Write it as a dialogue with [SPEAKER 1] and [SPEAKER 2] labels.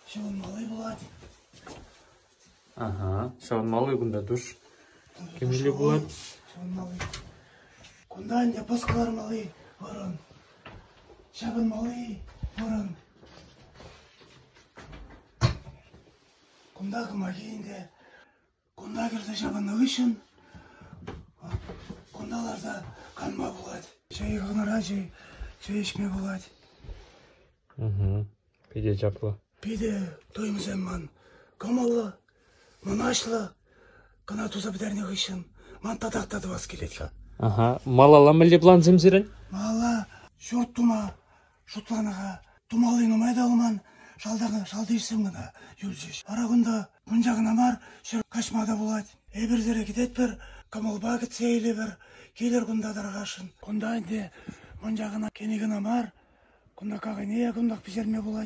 [SPEAKER 1] Ҫӑвӑнмалли пулать.
[SPEAKER 2] Ага, ҫӑвӑнмалли кунта душ кӗмелле пулать.
[SPEAKER 1] Ҫӑвӑнмалли. Кунта ӗнтӗ пӑс кӑлармалли вырӑн. Ҫапӑнмалли вырӑн. Кунта кӑмаки ӗнтӗ. Кунта кӗрсе ҫапӑннӑ хыҫҫӑн кунта ларса канма пулать. Чей хӑнара чей, чей ӗҫме пулать.
[SPEAKER 2] Угу. Питӗ чаплӑ.
[SPEAKER 1] Питӗ туйӑмсем ман кӑмӑллӑ, мӑнаҫлӑ. Кӑна туса пӗтернӗ хыҫҫӑн ман татах та тӑвас килет-ха.
[SPEAKER 2] Ага. Малалла мӗнле плансем сирӗн?
[SPEAKER 1] Малалла ҫурт тума шутланӑ-ха. Тумалли нумай та пулман, шалта, шалти ӗҫсем кӑна юлчӗҫ. Вара кунта мунча кӑна мар, ҫӗр каҫма та пулать. Эпир сире кӗтетпӗр, кӑмӑлпа кӗтсе илӗпӗр. Килӗр кунта тархасшӑн. Кунта ӗнтӗ мунча кӑна кӗни кӑна мар, кунта какайне кунтах пӗҫерме пулать.